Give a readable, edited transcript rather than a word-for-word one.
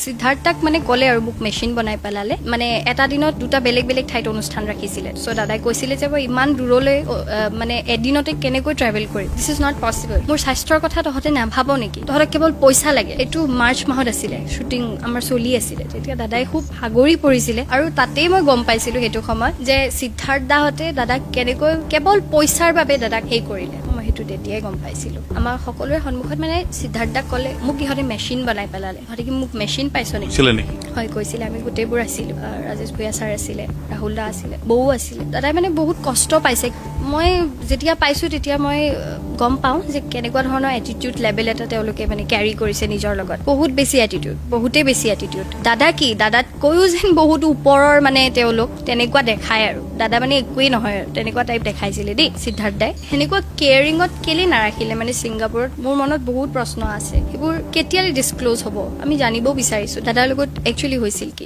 সিদ্ধাৰ্থক মানে ক'লে আৰু মোক মেচিন বনাই পেলালে। মানে এটা দিনত দুটা বেলেগ বেলেগ ঠাইত অনুষ্ঠান ৰাখিছিলে। চ' দাদাই কৈছিলে যে মই ইমান দূৰলৈ মানে এদিনতে কেনেকৈ ট্ৰেভেল কৰিম? This is not possible. মোৰ স্বাস্থ্যৰ কথা তহঁতে নাভাব নেকি? তহঁতক কেৱল পইচা লাগে। এইটো মাৰ্চ মাহত আছিলে, শ্বুটিং আমাৰ চলি আছিলে। তেতিয়া দাদাই খুব ভাগৰি পৰিছিলে আৰু তাতেই মই গম পাইছিলো সেইটো সময়ত যে সিদ্ধাৰ্থ দাহঁতে দাদাক কেনেকৈ কেৱল পইচাৰ বাবে দাদাক সেই কৰিলে। মই সেইটো তেতিয়াই গম পাইছিলো। আমাৰ সকলোৰে সন্মুখত মানে সিদ্ধাৰ্থ দাক ক'লে, মোক ইহঁতে মেচিন বনাই পেলালে, ইহঁতে কি মোক মেচিন পাইছ নেকি? কৈছিলে নেকি? হয়, কৈছিলে। আমি গোটেইবোৰ আছিলো। ৰাজেশ ভূঞা ছাৰ আছিলে, ৰাহুল দা আছিলে, বৌ আছিলে। দাদাই মানে বহুত কষ্ট পাইছে। মই যেতিয়া পাইছো, তেতিয়া মই গম পাওঁ যে কেনেকুৱা ধৰণৰ এটিটিউড লেভেল এটা তেওঁলোকে মানে কেৰি কৰিছে নিজৰ লগত। বহুত বেছি এটিটিউড, বহুতেই বেছি এটিটিউড। দাদা কি, দাদাতকৈও যেন বহুত ওপৰৰ মানে তেওঁলোক তেনেকুৱা দেখায় আৰু দাদা মানে একোৱেই নহয় আৰু তেনেকুৱা টাইপ দেখাইছিলে দেই। সিদ্ধাৰ্থ দাই সেনেকুৱা কেয়াৰিঙত কেলে নাৰাখিলে মানে ছিংগাপুৰত? মোৰ মনত বহুত প্ৰশ্ন আছে। সেইবোৰ কেতিয়ালৈ ডিছক্ল'জ হ'ব, আমি জানিব বিচাৰিছো দাদাৰ লগত একচুৱেলি হৈছিল কি।